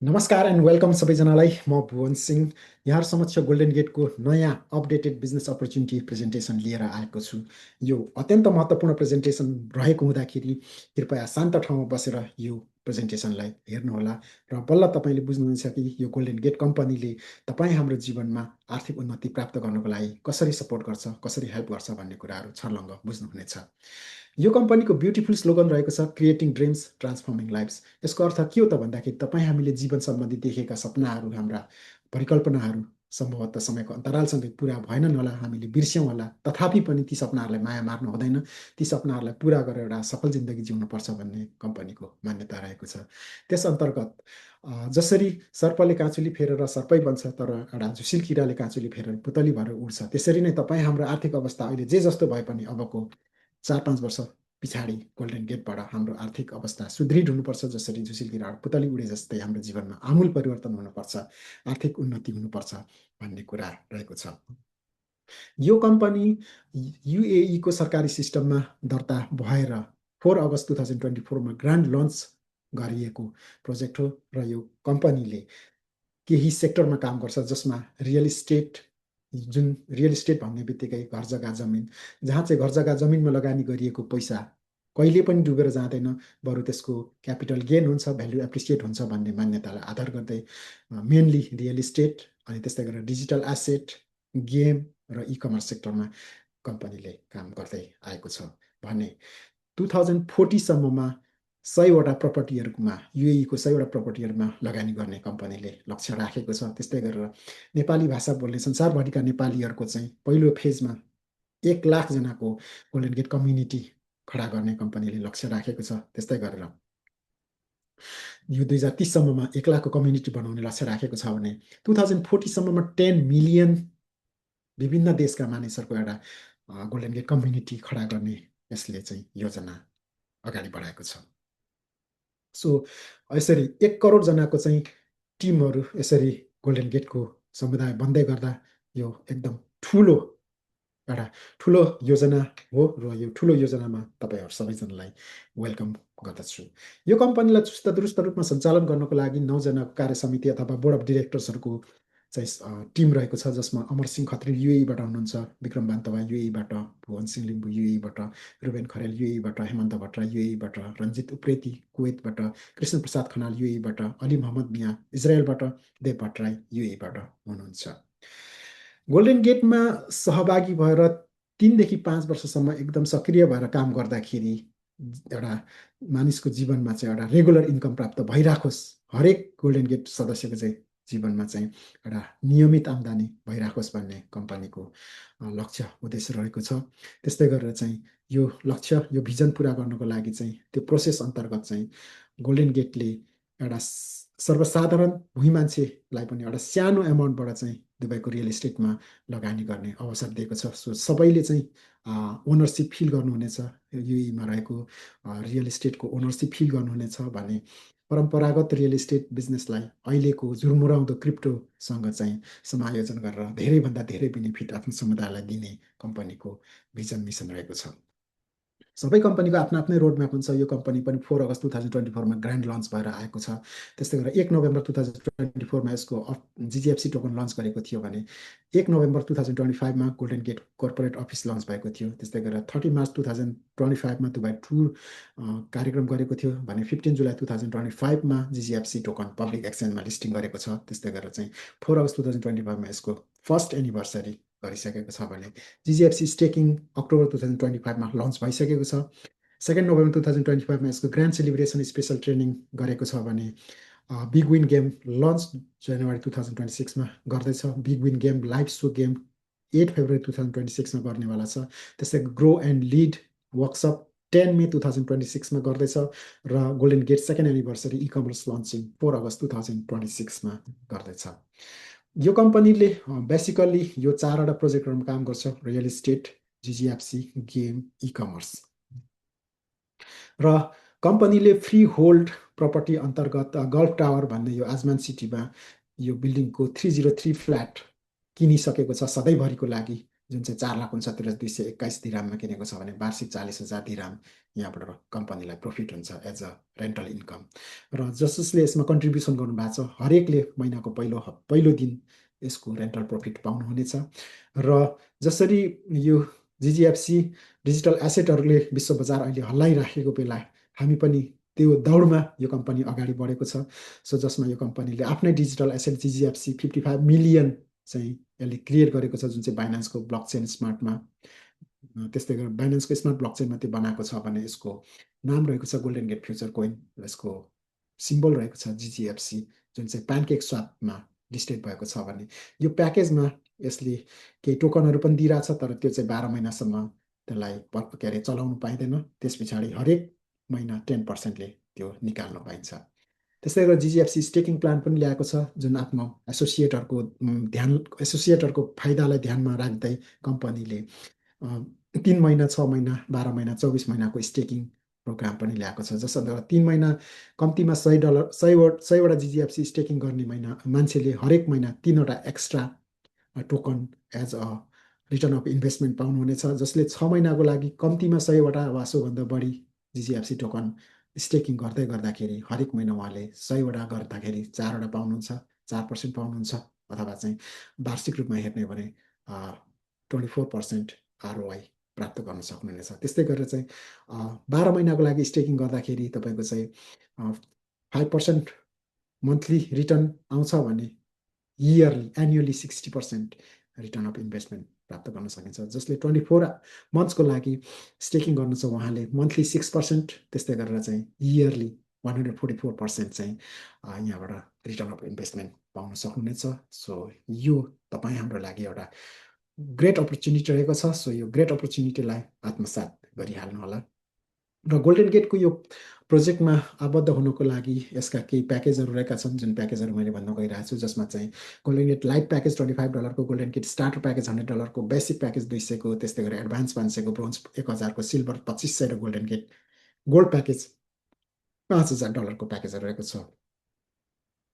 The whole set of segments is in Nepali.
नमस्कार एन्ड वेलकम सबैजनालाई। म भुवन सिंह यहाँहरू समक्ष गोल्डन गेटको नयाँ अपडेटेड बिजनेस अपर्च्युनिटी प्रेजेन्टेसन लिएर आएको छु। यो अत्यन्त महत्त्वपूर्ण प्रेजेन्टेसन रहेको हुँदाखेरि कृपया शान्त ठाउँमा बसेर यो प्रेजेन्टेसनलाई हेर्नुहोला र बल्ल तपाईँले बुझ्नुहुन्छ कि यो गोल्डन गेट कम्पनीले तपाईँ हाम्रो जीवनमा आर्थिक उन्नति प्राप्त गर्नको लागि कसरी सपोर्ट गर्छ, कसरी हेल्प गर्छ भन्ने कुराहरू छर्लङ्ग बुझ्नुहुनेछ। यो कम्पनीको ब्युटिफुल स्लोगन रहेको छ, क्रिएटिङ ड्रिम्स ट्रान्सफर्मिङ लाइफ्स। यसको अर्थ के हो त भन्दाखेरि तपाईँ हामीले जीवन सम्बन्धी देखेका सपनाहरू, हाम्रा परिकल्पनाहरू सम्भवतः समयको अन्तरालसँगै पुरा भएनन् होला, हामीले बिर्स्यौँ होला, तथापि पनि ती सपनाहरूलाई माया मार्नु हुँदैन। ती सपनाहरूलाई पुरा गरेर एउटा सफल जिन्दगी जिउनुपर्छ भन्ने कम्पनीको मान्यता रहेको छ। त्यस अन्तर्गत जसरी सर्पले काँचुली फेरेर सर्पै बन्छ, तर एउटा झुसिल किराले काँचुली फेरेर पुतली भएर उड्छ, त्यसरी नै तपाईँ हाम्रो आर्थिक अवस्था अहिले जे जस्तो भए पनि अबको 4-5 वर्ष पछाडि गोल्डन गेटबाट हाम्रो आर्थिक अवस्था सुदृढ हुनुपर्छ। जसरी झुसिल किराबाट पुतली उडे जस्तै हाम्रो जीवनमा आमूल परिवर्तन हुनुपर्छ, आर्थिक उन्नति हुनुपर्छ भन्ने कुरा रहेको छ। यो कम्पनी युएईको सरकारी सिस्टममा दर्ता भएर 4 अगस्त 2024मा ग्रान्ड लन्च गरिएको प्रोजेक्ट हो र यो कम्पनीले केही सेक्टरमा काम गर्छ जसमा रियल इस्टेट, जुन रियल इस्टेट भन्ने बित्तिकै घर जग्गा जमिन, जहाँ चाहिँ घर जग्गा जमिनमा लगानी गरिएको पैसा कहिले पनि डुबेर जाँदैन, बरु त्यसको क्यापिटल गेन हुन्छ, भ्याल्यु एप्रिसिएट हुन्छ भन्ने मान्यतालाई आधार गर्दै मेनली रियल इस्टेट अनि त्यस्तै गरेर डिजिटल एसेट, गेम र इ कमर्स सेक्टरमा कम्पनीले काम गर्दै आएको छ भने 2040सम्ममा 100वटा प्रपर्टीहरूमा, युएईको 100वटा प्रपर्टीहरूमा लगानी गर्ने कम्पनीले लक्ष्य राखेको छ। त्यस्तै गरेर नेपाली भाषा बोल्ने संसारभरिका नेपालीहरूको चाहिँ पहिलो फेजमा 1 लाखजनाको गोल्डन गेट कम्युनिटी खडा गर्ने कम्पनीले लक्ष्य राखेको छ। त्यस्तै गरेर यो 2030सम्ममा 1 लाखको कम्युनिटी बनाउने लक्ष्य राखेको छ भने 2040सम्ममा 10 मिलियन विभिन्न देशका मानिसहरूको एउटा गोल्डन गेट कम्युनिटी खडा गर्ने यसले चाहिँ योजना अगाडि बढाएको छ। सो यसरी 1 करोड जनाको चाहिँ टिमहरू यसरी गोल्डन गेटको समुदाय बन्दै गर्दा यो एकदम एउटा ठुलो योजना हो र यो ठुलो योजनामा तपाईँहरू सबैजनालाई वेलकम गर्दछु। यो कम्पनीलाई चुस्त दुरुस्त रूपमा सञ्चालन गर्नको लागि 9 जनाको कार्य समिति अथवा बोर्ड अफ डिरेक्टर्सहरूको चाहिँ टिम रहेको छ, जसमा अमर सिंह खत्री युएईबाट हुनुहुन्छ, विक्रम बान्तवा युएईबाट, भुवन सिंह लिम्बू युएईबाट, रुबेन खरेल युएईबाट, हेमन्त भट्टराई युएईबाट, रञ्जित उप्रेती कुवेतबाट, कृष्ण प्रसाद खनाल युएईबाट, अली मोहम्मद मिया इजरायलबाट, देव भट्टराई युएईबाट हुनुहुन्छ। गोल्डन गेटमा सहभागी भएर 3 देखि 5 वर्षसम्म एकदम सक्रिय भएर काम गर्दाखेरि एउटा मानिसको जीवनमा चाहिँ एउटा रेगुलर इन्कम प्राप्त भइराखोस्, हरेक गोल्डन गेट सदस्यको चाहिँ जीवनमा चाहिँ एउटा नियमित आम्दानी भइराखोस् भन्ने कम्पनीको लक्ष्य उद्देश्य रहेको छ। त्यस्तै गरेर चाहिँ यो लक्ष्य, यो भिजन पुरा गर्नको लागि चाहिँ त्यो प्रोसेस अन्तर्गत चाहिँ गोल्डन गेटले एउटा सर्वसाधारण भुइँ मान्छेलाई पनि एउटा सानो एमाउन्टबाट चाहिँ दुबईको रियल इस्टेटमा लगानी गर्ने अवसर दिएको छ। सो सबैले चाहिँ ओनरसिप फिल गर्नुहुनेछ, युएईमा रहेको रियल इस्टेटको ओनरसिप फिल गर्नुहुनेछ भने परम्परागत रियल इस्टेट बिजनेसलाई अहिलेको झुरमुराउँदो क्रिप्टोसँग चाहिँ समायोजन गरेर धेरैभन्दा धेरै बेनिफिट आफ्नो समुदायलाई दिने कम्पनीको भिजन मिसन रहेको छ। सबै कम्पनीको आफ्नो आफ्नै रोड म्याप हुन्छ। यो कम्पनी पनि 4 अगस्त 2024मा ग्रान्ड लन्च भएर आएको छ। त्यस्तै गरेर 1 नोभेम्बर 2024मा यसको जिजिएफसी टोकन लन्च गरेको थियो भने 1 नोभेम्बर 2025मा golden gate corporate office launch भएको थियो। त्यस्तै गरेर 30 मार्च 2025मा दुबई टुर कार्यक्रम गरेको थियो भने 15 जुलाई 2025मा जिजिएफसी टोकन पब्लिक एक्सचेन्जमा लिस्टिङ गरेको छ। त्यस्तै गरेर चाहिँ 4 अगस्त 2025मा यसको फर्स्ट एनिभर्सरी गरिसकेको छ भने जिजिएफसी स्टेकिङ अक्टोबर 2025मा लन्च भइसकेको छ। 2 नोभेम्बर 2025मा यसको ग्रान्ड सेलिब्रेसन स्पेसल ट्रेनिङ गरेको छ भने बिग विन गेम लन्च जनवरी 2026मा गर्दैछ। Big win game live show game 8 February 2026मा गर्नेवाला छ। त्यस्तै grow and lead workshop 10 May 2026मा गर्दैछ र golden gate second anniversary e commerce launching 4 अगस्त 2026मा गर्दैछ। यो कम्पनीले बेसिकल्ली यो 4वटा प्रोजेक्टहरूमा काम गर्छ, real estate, GGFC, game, e commerce. र कम्पनीले फ्री होल्ड प्रपर्टी अन्तर्गत गल्फ टावर भन्ने यो आजमान सिटीमा यो बिल्डिङको 303 फ्ल्याट किनिसकेको छ सधैँभरिको लागि जुन चाहिँ 4,69,221 दिराममा किनेको छ भने वार्षिक 40,000 दिराम यहाँबाट कम्पनीलाई प्रफिट हुन्छ एज अ रेन्टल इन्कम। र जसले यसमा कन्ट्रिब्युसन गर्नुभएको छ हरेकले महिनाको पहिलो दिन यसको रेन्टल प्रफिट पाउनुहुनेछ। र जसरी यो जिजिएफसी डिजिटल एसेटहरूले विश्व बजार अहिले हल्लाइराखेको बेला हामी पनि त्यो दौडमा यो कम्पनी अगाडि बढेको छ। सो जसमा यो कम्पनीले आफ्नै डिजिटल एसेट जिजिएफसी 55 मिलियन चाहिँ यसले क्रिएट गरेको छ, जुन चाहिँ बाइनान्सको ब्लकचेन स्मार्टमा। त्यस्तै गरेर बाइनान्सको स्मार्ट ब्लकचेनमा त्यो बनाएको छ भने यसको नाम रहेको छ गोल्डन गेट फ्युचर कोइन। यसको सिम्बल रहेको छ जिजिएफसी, जुन चाहिँ प्यानकेक स्वापमा लिस्टेड भएको छ भने यो प्याकेजमा यसले केही टोकनहरू पनि दिइरहेछ, तर त्यो चाहिँ 12 महिनासम्म त्यसलाई के अरे चलाउनु पाइँदैन। त्यस पछाडि हरेक महिना 10%ले त्यो निकाल्न पाइन्छ। त्यस्तै गरेर जिजिएफसी स्टेकिङ प्लान पनि ल्याएको छ, जुन आफ्नो एसोसिएटरको फाइदालाई ध्यानमा राख्दै कम्पनीले 3 महिना, 6 महिना, 12 महिना, 24 महिनाको स्टेकिङ प्रोग्राम पनि ल्याएको छ। जसद्वारा 3 महिना कम्तीमा $100 100वटा जिजिएफसी स्टेकिङ गर्ने मान्छेले हरेक महिना 3वटा extra token as a return of investment पाउनुहुनेछ। जसले 6 महिनाको लागि कम्तीमा 100वटा वा सोभन्दा बढी जिजिएफसी टोकन स्टेकिङ गर्दै गर्दाखेरि हरेक महिना उहाँले 100वटा गर्दाखेरि 4वटा पाउनुहुन्छ, 4% पाउनुहुन्छ, अथवा चाहिँ वार्षिक रूपमा हेर्ने हो भने 24% आरओआई प्राप्त गर्न सक्नुहुनेछ। त्यस्तै गरेर चाहिँ 12 महिनाको लागि स्टेकिङ गर्दाखेरि तपाईँको चाहिँ 5% मन्थली रिटर्न आउँछ भने एन्युअली 60% रिटर्न अफ इन्भेस्टमेन्ट प्राप्त गर्न सकिन्छ। जसले 24 मन्थ्सको लागि स्टेकिङ गर्नु छ उहाँले मन्थली 6%, त्यस्तै गरेर चाहिँ इयरली 144% चाहिँ यहाँबाट रिटर्न अफ इन्भेस्टमेन्ट पाउन सक्नुहुनेछ। सो यो तपाईँ हाम्रो लागि एउटा ग्रेट अपर्च्युनिटी रहेको छ। सो यो ग्रेट अपर्च्युनिटीलाई आत्मसात गरिहाल्नु होला। र गोल्डन गेटको यो प्रोजेक्टमा आबद्ध हुनको लागि यसका केही प्याकेजहरू रहेका छन्, जुन प्याकेजहरू मैले भन्न गइरहेको छु। जसमा चाहिँ गोल्डन गेट लाइट प्याकेज $25 को, गोल्डन गेट स्टार्टर प्याकेज $100 को, बेसिक प्याकेज 200 को, त्यस्तै गरेर एडभान्स 500 को, ब्रोन्ज 1000 को, सिल्भर 2500 र गोल्डन गेट गोल्ड प्याकेज $5000 को प्याकेजहरू रहेको छ।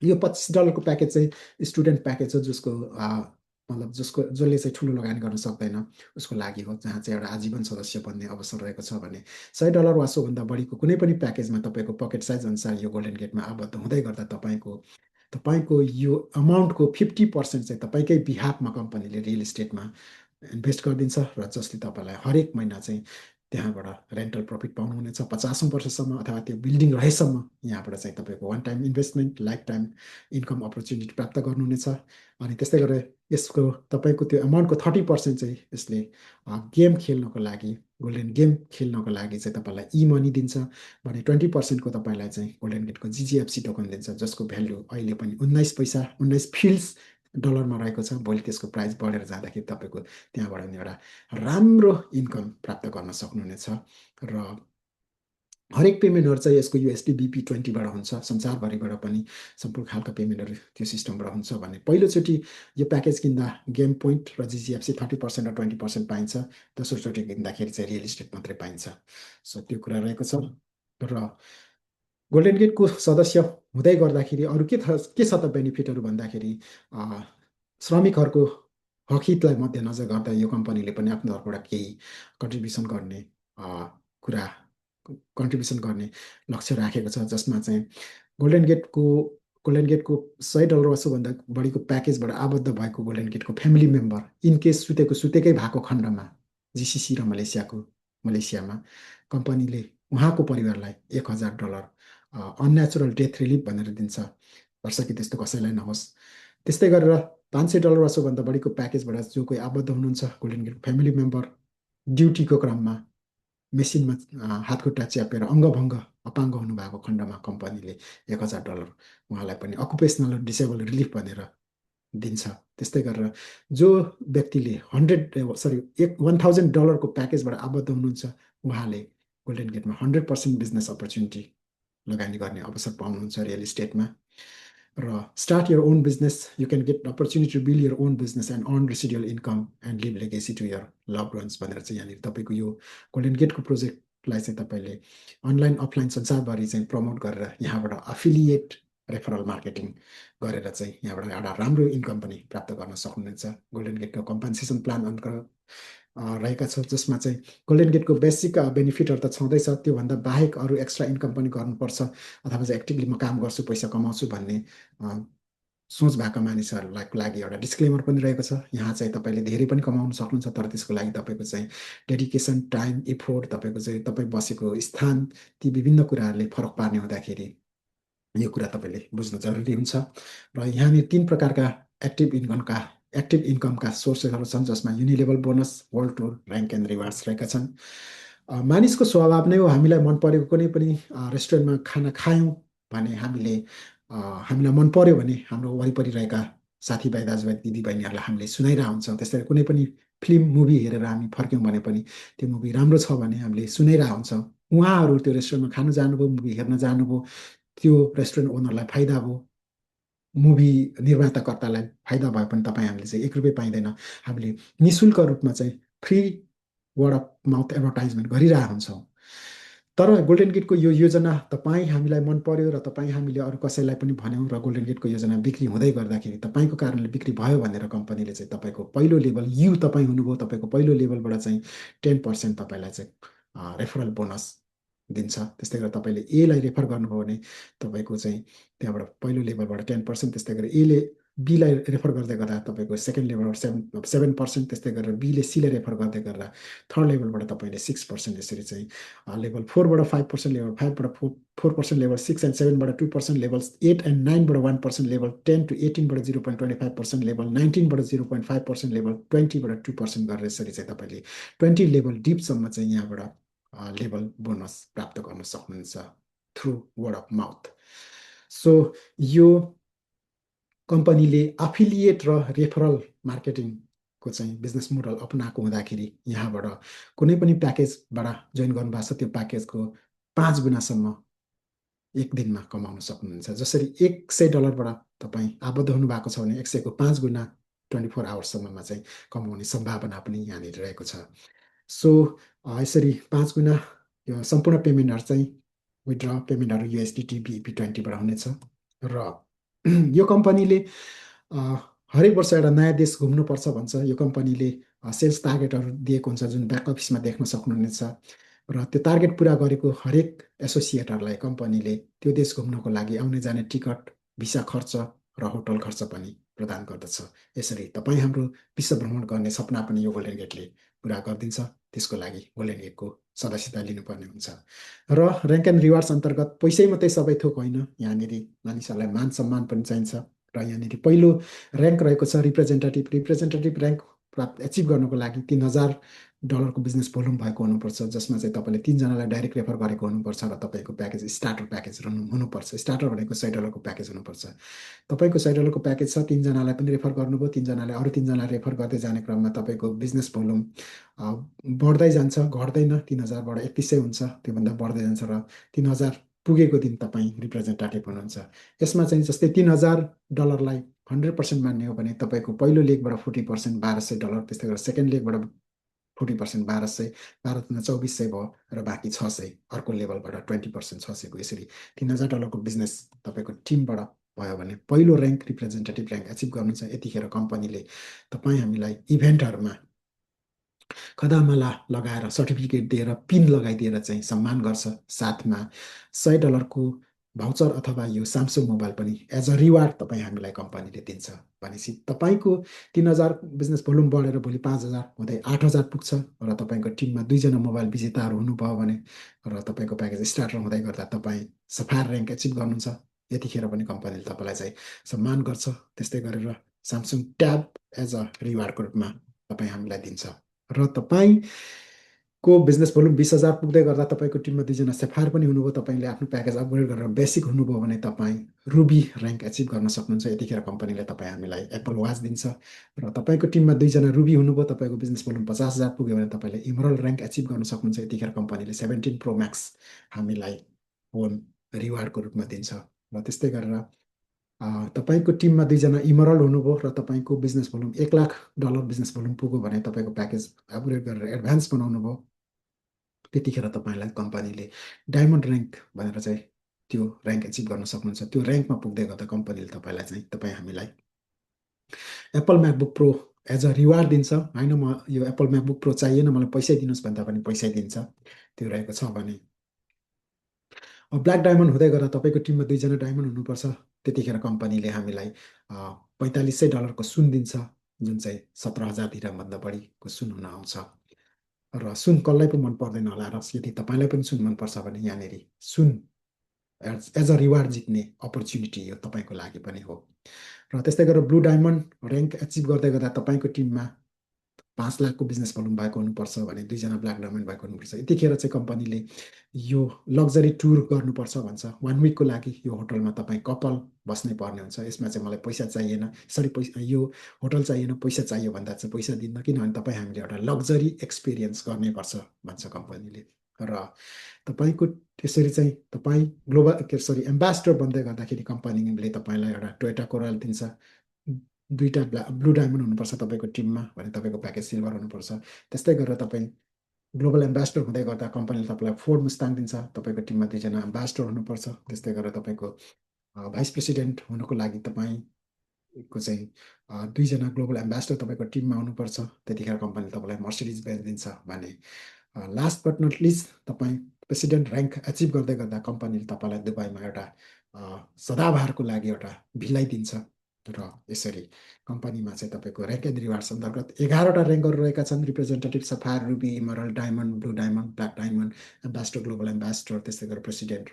यो $25 को प्याकेज चाहिँ स्टुडेन्ट प्याकेज हो, मतलब जसले चाहिँ ठुलो लगानी गर्न सक्दैन उसको लागि हो, जहाँ चाहिँ एउटा आजीवन सदस्य बन्ने अवसर रहेको छ। भने $100 वा सोभन्दा बढीको कुनै पनि प्याकेजमा तपाईँको पकेट साइज अनुसार यो गोल्डन गेटमा आबद्ध हुँदै गर्दा तपाईँको यो अमाउन्टको 50% चाहिँ तपाईँकै बिहाफमा कम्पनीले रियल इस्टेटमा इन्भेस्ट गरिदिन्छ, र जसले तपाईँलाई हरेक महिना चाहिँ त्यहाँबाट रेन्टल प्रफिट पाउनुहुनेछ 50औं वर्षसम्म, अथवा त्यो बिल्डिङ रहेसम्म। यहाँबाट चाहिँ तपाईँको one time investment, life time income opportunity प्राप्त गर्नुहुनेछ। अनि त्यस्तै गरेर यसको तपाईँको त्यो अमाउन्टको 30% चाहिँ यसले गेम खेल्नको लागि, गोल्डन गेम खेल्नको लागि चाहिँ तपाईँलाई ई मनी दिन्छ भने 20% को तपाईँलाई चाहिँ गोल्डन गेटको जिजिएफसी टोकन दिन्छ, जसको भ्यालु अहिले पनि 19 पैसा 19 फिल्स डलरमा रहेको छ। भोलि त्यसको प्राइस बढेर जाँदाखेरि तपाईँको त्यहाँबाट पनि एउटा राम्रो इन्कम प्राप्त गर्न सक्नुहुनेछ। र हरेक पेमेन्टहरू चाहिँ यसको USD BP20बाट हुन्छ, संसारभरिबाट पनि सम्पूर्ण खालका पेमेन्टहरू त्यो सिस्टमबाट हुन्छ। भने पहिलोचोटि यो प्याकेज किन्दा गेम पोइन्ट र जिजिएफसी 30% र 20% पाइन्छ, दोस्रोचोटि किन्दाखेरि चाहिँ रियल इस्टेट मात्रै पाइन्छ। सो त्यो कुरा रहेको छ। र गोल्डन गेटको सदस्य हुँदै गर्दाखेरि अरू के छ त बेनिफिटहरू भन्दाखेरि श्रमिकहरूको हकितलाई मध्यनजर गर्दा यो कम्पनीले पनि आफ्नो तर्फबाट केही कन्ट्रिब्युसन गर्ने लक्ष्य राखेको छ। जसमा चाहिँ गोल्डन गेटको $100 वा सोभन्दा बढीको प्याकेजबाट आबद्ध भएको गोल्डन गेटको फ्यामिली मेम्बर इनकेस सुतेकै भएको खण्डमा जिसिसी र मलेसियामा कम्पनीले उहाँको परिवारलाई $1000 अननेचुरल डेथ रिलिफ भनेर दिन्छ, भर्छ कि त्यस्तो कसैलाई नहोस्। त्यस्तै गरेर $500 वा सोभन्दा बढीको प्याकेजबाट जो कोही आबद्ध हुनुहुन्छ गोल्डन गेटको फ्यामिली मेम्बर ड्युटीको क्रममा मेसिनमा हातखुट्टा च्यापेर अङ्गभङ्ग अपाङ्ग हुनुभएको खण्डमा कम्पनीले $1000 उहाँलाई पनि अकुपेसनल डिसेबल रिलिफ भनेर दिन्छ। त्यस्तै गरेर जो व्यक्तिले $1000 को प्याकेजबाट आबद्ध हुनुहुन्छ उहाँले गोल्डन गेटमा 100% बिजनेस अपर्च्युनिटी लगानी गर्ने अवसर पाउनुहुन्छ रियल इस्टेटमा। र start your own business, you can get opportunity to build your own business and earn residual income and live legacy to your love ones भनेर चाहिँ यहाँनिर तपाईँको यो गोल्डन गेटको प्रोजेक्टलाई चाहिँ तपाईँले अनलाइन अफलाइन संसारभरि चाहिँ प्रमोट गरेर यहाँबाट अफिलिएट रेफरल मार्केटिङ गरेर चाहिँ यहाँबाट एउटा राम्रो इन्कम पनि प्राप्त गर्न सक्नुहुनेछ। गोल्डन गेटको कम्पन्सेसन प्लान रहेका छ, जसमा चाहिँ गोल्डन गेटको बेसिक बेनिफिटहरू त छँदैछ, त्योभन्दा बाहेक अरू एक्स्ट्रा इन्कम पनि गर्नुपर्छ, अथवा चाहिँ एक्टिभली म काम गर्छु पैसा कमाउँछु भन्ने सोच भएका मानिसहरूलाई लागि एउटा डिस्क्लेमर पनि रहेको छ। यहाँ चाहिँ तपाईँले धेरै पनि कमाउन सक्नुहुन्छ, तर त्यसको लागि तपाईँको चाहिँ डेडिकेसन, टाइम, इफोर्ट, तपाईँको चाहिँ तपाईँ बसेको स्थान, ती विभिन्न कुराहरूले फरक पार्ने हुँदाखेरि यो कुरा तपाईँले बुझ्नु जरुरी हुन्छ। र यहाँनिर तीन प्रकारका एक्टिभ इन्कमका एक्टिभ इन्कमका सोर्सेसहरू छन्, जसमा unilevel bonus, world tour, rank and rewards रहेका छन्। मानिसको स्वभाव नै हो, हामीलाई मन परेको कुनै पनि रेस्टुरेन्टमा खाना खायौँ भने हामीलाई मन पर्यो भने हाम्रो वरिपरि रहेका साथीभाइ, दाजुभाइ, दिदीबहिनीहरूलाई हामीले सुनाइरहेको हुन्छौँ। त्यस्तै कुनै पनि फिल्म मुभी हेरेर हामी फर्क्यौँ भने पनि त्यो मुभी राम्रो छ भने हामीले सुनाइरहेको हुन्छौँ। उहाँहरू त्यो रेस्टुरेन्टमा खानु जानुभयो, मुभी हेर्न जानुभयो, त्यो रेस्टुरेन्ट ओनरलाई फाइदा भयो, मुभी निर्माताकर्तालाई फाइदा भए पनि तपाईँ हामीले चाहिँ 1 रुपियाँ पाइँदैन। हामीले नि शुल्क रूपमा चाहिँ free word of mouth advertisement गरिरहेको हुन्छौँ। तर गोल्डन गेटको यो योजना तपाईँ हामीलाई मन पर्यो र तपाईँ हामीले अरू कसैलाई पनि भन्यौँ र गोल्डन गेटको योजना बिक्री हुँदै गर्दाखेरि तपाईँको कारणले बिक्री भयो भनेर कम्पनीले चाहिँ तपाईँको पहिलो लेभल, तपाईँ हुनुभयो, तपाईँको पहिलो लेभलबाट चाहिँ 10% तपाईँलाई चाहिँ रेफरल बोनस दिन्छ। त्यस्तै गरेर तपाईँले एलाई रेफर गर्नुभयो भने तपाईँको चाहिँ त्यहाँबाट पहिलो लेभलबाट 10%, त्यस्तै गरेर एले बीलाई रेफर गर्दै गर्दा तपाईँको सेकेन्ड लेभलबाट 7%, त्यस्तै गरेर बीले सीलाई रेफर गर्दै गर्दा थर्ड लेभलबाट तपाईँले 6%, यसरी चाहिँ लेभल 4बाट 5%, लेभल 5बाट 4%, लेभल 6 एन्ड 7बाट 2%, लेभल 8 एन्ड 9बाट 1%, लेभल 10 to 18बाट 0.25%, लेभल 19बाट 0.5%, लेभल 20बाट 2% गरेर यसरी चाहिँ तपाईँले 20 लेभल डिपसम्म चाहिँ यहाँबाट लेभल बोनस प्राप्त गर्न सक्नुहुन्छ through word of mouth. So यो कम्पनीले एफिलिएट र रेफरल मार्केटिङको चाहिँ बिजनेस मोडल अपनाएको हुँदाखेरि यहाँबाट कुनै पनि प्याकेजबाट जोइन गर्नुभएको छ, त्यो प्याकेजको 5 गुणासम्म एक दिनमा कमाउन सक्नुहुन्छ। जसरी $100बाट तपाईँ आबद्ध हुनुभएको छ भने 100को 5 गुणा 24 आवर्ससम्ममा चाहिँ कमाउने सम्भावना पनि यहाँनिर रहेको छ। सो यसरी 5 गुणा यो सम्पूर्ण पेमेन्टहरू चाहिँ विथड्र पेमेन्टहरू USDT BEP20बाट हुनेछ। र यो कम्पनीले हरेक वर्ष एउटा नयाँ देश घुम्नुपर्छ भन्छ। यो कम्पनीले सेल्स टार्गेटहरू दिएको हुन्छ, जुन ब्याक अफिसमा देख्न सक्नुहुनेछ। र त्यो टार्गेट पुरा गरेको हरेक एसोसिएटहरूलाई कम्पनीले त्यो देश घुम्नको लागि आउने जाने टिकट, भिसा खर्च र होटल खर्च पनि प्रदान गर्दछ। यसरी तपाईँ हाम्रो विश्व भ्रमण गर्ने सपना पनि यो गोल्डन गेटले पुरा गरिदिन्छ। त्यसको लागि गोल्डन गेटको सदस्यता लिनुपर्ने हुन्छ। र ऱ्याङ्क एन्ड रिवार्ड्स अन्तर्गत पैसै मात्रै सबै थोक होइन, यहाँनिर मानिसहरूलाई मान सम्मान पनि चाहिन्छ। र यहाँनिर पहिलो ऱ्याङ्क रहेको छ रिप्रेजेन्टेटिभ। रिप्रेजेन्टेटिभ ऱ्याङ्क प्राप्त एचिभ गर्नको लागि $3,000 बिजनेस भोल्युम भएको हुनुपर्छ, जसमा चाहिँ तपाईँले 3जनालाई डाइरेक्ट रेफर गरेको हुनुपर्छ र तपाईँको प्याकेज स्टार्टर प्याकेज हुनुपर्छ। स्टार्टर भनेको $100 प्याकेज हुनुपर्छ। तपाईँको $100 प्याकेज छ, 3जनालाई पनि रेफर गर्नुभयो, 3जनाले अरू 3जनालाई रेफर गर्दै जाने क्रममा तपाईँको बिजनेस भोल्युम बढ्दै जान्छ, घट्दैन। 3,000बाट 3,100 हुन्छ, त्योभन्दा बढ्दै जान्छ र 3,000 पुगेको दिन तपाईँ रिप्रेजेन्टेटिभ हुनुहुन्छ। यसमा चाहिँ जस्तै $3,000लाई 100% मान्ने हो भने तपाईँको पहिलो लेगबाट 40% $1,200, त्यस्तै गरेर सेकेन्ड लेगबाट 40% 1,200, 12×2 = 2,400 भयो र बाँकी 600 अर्को लेभलबाट 20% 600को, यसरी $3,000को बिजनेस तपाईँको टिमबाट भयो भने पहिलो ऱ्याङ्क रिप्रेजेन्टेटिभ ऱ्याङ्क एचिभ गर्नु छ। यतिखेर कम्पनीले तपाईँ हामीलाई इभेन्टहरूमा खदामाला लगाएर सर्टिफिकेट दिएर पिन लगाइदिएर चाहिँ सम्मान गर्छ। साथमा $100को भाउचर अथवा यो स्यामसङ मोबाइल पनि एज अ रिवार्ड तपाईँ हामीलाई कम्पनीले दिन्छ। भनेपछि तपाईँको 3,000 बिजनेस भोल्युम बढेर भोलि 5,000 हुँदै 8,000 पुग्छ र तपाईँको टिममा 2जना मोबाइल विजेताहरू हुनुभयो भने र तपाईँको प्याकेज स्टार्टर हुँदै गर्दा तपाईँ सफायर ऱ्याङ्क एचिभ गर्नुहुन्छ। यतिखेर पनि कम्पनीले तपाईँलाई चाहिँ सम्मान गर्छ। त्यस्तै गरेर स्यामसङ ट्याब एज अ रिवार्डको रूपमा तपाईँ हामीलाई दिन्छ। र तपाईँको बिजनेस भोल्युम 20,000 पुग्दै गर्दा तपाईँको टिममा 2जना सेफायर पनि हुनुभयो, तपाईँले आफ्नो प्याकेज अपग्रेड गरेर बेसिक हुनुभयो भने तपाईँ रुबी ऱ्याङ्क एचिभ गर्न सक्नुहुन्छ। यतिखेर कम्पनीले तपाईँ हामीलाई एप्पल वाच दिन्छ। र तपाईँको टिममा 2जना रुबी हुनुभयो, तपाईँको बिजनेस भोल्युम 50,000 पुग्यो भने तपाईँले इमरल ऱ्याङ्क एचिभ गर्न सक्नुहुन्छ। यतिखेर कम्पनीले 17 प्रो म्याक्स हामीलाई फोन रिवार्डको रूपमा दिन्छ। र त्यस्तै गरेर तपाईँको टिममा 2जना इमरल हुनुभयो र तपाईँको बिजनेस भोल्युम $1,00,000 बिजनेस भोल्युम पुग्यो भने तपाईँको प्याकेज अपग्रेड गरेर एडभान्स बनाउनु भयो, त्यतिखेर तपाईँलाई कम्पनीले डायमन्ड ऱ्याङ्क भनेर चाहिँ त्यो ऱ्याङ्क एचिभ गर्न सक्नुहुन्छ। त्यो ऱ्याङ्कमा पुग्दै गर्दा कम्पनीले तपाईँलाई चाहिँ तपाईँ हामीलाई Apple MacBook Pro as a reward दिन्छ होइन म यो एप्पल म्याकबुक प्रो चाहिएन मलाई पैसै दिनुहोस् भन्दा पनि पैसै दिन्छ त्यो रहेको छ भने ब्ल्याक डायमन्ड हुँदै गर्दा तपाईँको टिममा दुईजना डायमन्ड हुनुपर्छ त्यतिखेर कम्पनीले हामीलाई $4500 सुन दिन्छ जुन चाहिँ 17,000 दिरहमभन्दा बढीको सुन हुन आउँछ र सुन कसलाई पो मन पर्दैन होला र यदि तपाईँलाई पनि सुन मनपर्छ भने यहाँनिर सुन एज अ रिवार्ड जित्ने अपर्च्युनिटी यो तपाईँको लागि पनि हो र त्यस्तै गरेर ब्लू डायमन्ड ऱ्याङ्क एचिभ गर्दै गर्दा तपाईँको टिममा 5 लाखको बिजनेस भनौँ भएको हुनुपर्छ भने दुईजना ब्ल्याक डायमन्ड भएको हुनुपर्छ यतिखेर चाहिँ कम्पनीले यो लग्जरी टुर गर्नुपर्छ भन्छ 1 विकको लागि यो होटलमा तपाईँ कपाल बस्नै पर्ने हुन्छ यसमा चाहिँ मलाई पैसा चाहिएन सरी पैसा यो होटल चाहिएन पैसा चाहियो भन्दा चाहिँ पैसा दिन्न किनभने तपाईँ हामीले एउटा लग्जरी एक्सपिरियन्स गर्नैपर्छ भन्छ कम्पनीले र तपाईँको त्यसरी चाहिँ तपाईँ ग्लोबल के सरी एम्बेसडर बन्दै गर्दाखेरि कम्पनीले तपाईँलाई एउटा टोयोटा कोरल दिन्छ दुईवटा ब्लू डायमन्ड हुनुपर्छ तपाईँको टिममा भने तपाईँको प्याकेज सिल्भर हुनुपर्छ त्यस्तै गरेर तपाईँ ग्लोबल एम्बेसडर हुँदै गर्दा कम्पनीले तपाईँलाई फोर्ड मुस्ताङ दिन्छ तपाईँको टिममा दुईजना एम्बेसडर हुनुपर्छ त्यस्तै गरेर तपाईँको भाइस प्रेसिडेन्ट हुनुको लागि तपाईँको चाहिँ दुईजना ग्लोबल एम्बेसडर तपाईँको टिममा आउनुपर्छ त्यतिखेर कम्पनीले तपाईँलाई मर्सिडिज बेन्ज दिन्छ भने लास्ट बट नट लिस्ट तपाईँ प्रेसिडेन्ट ऱ्याङ्क एचिभ गर्दै गर्दा कम्पनीले तपाईँलाई दुबईमा एउटा सदाबहारको लागि एउटा भिलाइ दिन्छ र यसरी कम्पनीमा चाहिँ तपाईँको ऱ्याङ्क एन्ड रिवार्ड्स अन्तर्गत 11वटा ऱ्याङ्कहरू रहेका छन् representative sapphire ruby emerald diamond blue diamond black diamond ambassador global ambassador त्यस्तै गरेर प्रेसिडेन्ट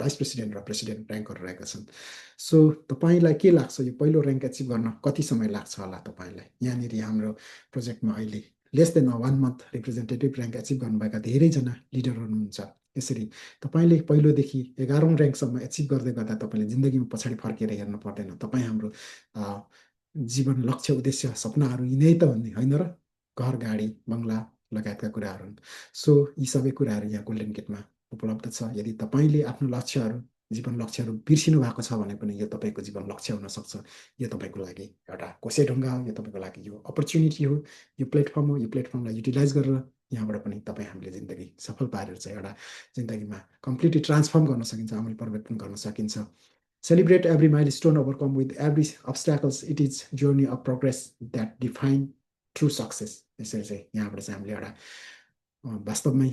भाइस प्रेसिडेन्ट र प्रेसिडेन्ट ऱ्याङ्कहरू रहेका छन् सो तपाईँलाई के लाग्छ यो पहिलो ऱ्याङ्क एचिभ गर्न कति समय लाग्छ होला तपाईँलाई यहाँनिर हाम्रो प्रोजेक्टमा अहिले less than 1 month representative rank achieve गर्नुभएका धेरैजना लिडर हुनुहुन्छ यसरी तपाईँले पहिलोदेखि 11औँ ऱ्याङ्कसम्म एचिभ गर्दै गर्दा तपाईँले जिन्दगीमा पछाडि फर्केर हेर्नु पर्दैन तपाईँ हाम्रो जीवन लक्ष्य उद्देश्य सपनाहरू यिनै त हुने होइन र घर गाडी बङ्गला लगायतका कुराहरू हुन् सो यी सबै कुराहरू यहाँ गोल्डन गेटमा उपलब्ध छ यदि तपाईँले आफ्नो लक्ष्यहरू जीवन लक्ष्यहरू बिर्सिनु भएको छ भने पनि यो तपाईँको जीवन लक्ष्य हुनसक्छ यो तपाईँको लागि एउटा कोसेढुङ्गा हो यो तपाईँको लागि यो अपर्च्युनिटी हो यो प्लेटफर्म हो यो प्लेटफर्मलाई युटिलाइज गरेर यहाँबाट पनि तपाईँ हामीले जिन्दगी सफल पारेर चाहिँ एउटा जिन्दगीमा कम्प्लिटली ट्रान्सफर्म गर्न सकिन्छ आमूल परिवर्तन गर्न सकिन्छ Celebrate every milestone, overcome with every obstacles. It is journey of progress that define true success. यसरी चाहिँ यहाँबाट चाहिँ हामीले एउटा वास्तवमै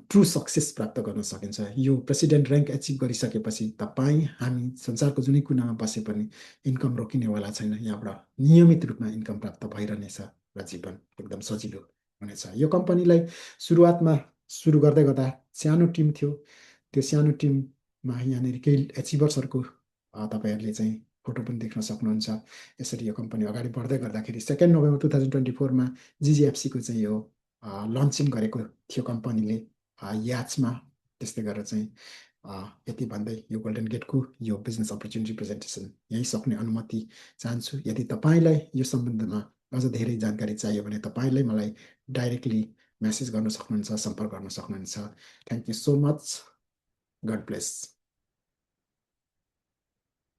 ट्रु सक्सेस प्राप्त गर्न सकिन्छ यो प्रेसिडेन्ट ऱ्याङ्क एचिभ गरिसकेपछि तपाईँ हामी संसारको जुनै कुनामा बसे पनि इन्कम रोकिनेवाला छैन यहाँबाट नियमित रूपमा इन्कम प्राप्त भइरहनेछ र जीवन एकदम सजिलो हुनेछ यो कम्पनीलाई सुरुवातमा सुरु गर्दै गर्दा सानो टिम थियो त्यो सानो टिममा यहाँनिर केही एचिभर्सहरूको तपाईँहरूले चाहिँ फोटो पनि देख्न सक्नुहुन्छ यसरी यो कम्पनी अगाडि बढ्दै गर्दाखेरि 2 नोभेम्बर 2024मा जिजिएफसीको चाहिँ यो लन्चिङ गरेको थियो कम्पनीले याचमा त्यस्तै गरेर चाहिँ यति भन्दै यो गोल्डन गेटको यो बिजनेस अपर्च्युनिटी प्रेजेन्टेसन यहीँ सक्ने अनुमति चाहन्छु यदि तपाईँलाई यो सम्बन्धमा अझ धेरै जानकारी चाहियो भने तपाईँले मलाई डाइरेक्टली मेसेज गर्न सक्नुहुन्छ सम्पर्क गर्न सक्नुहुन्छ thank you so much God bless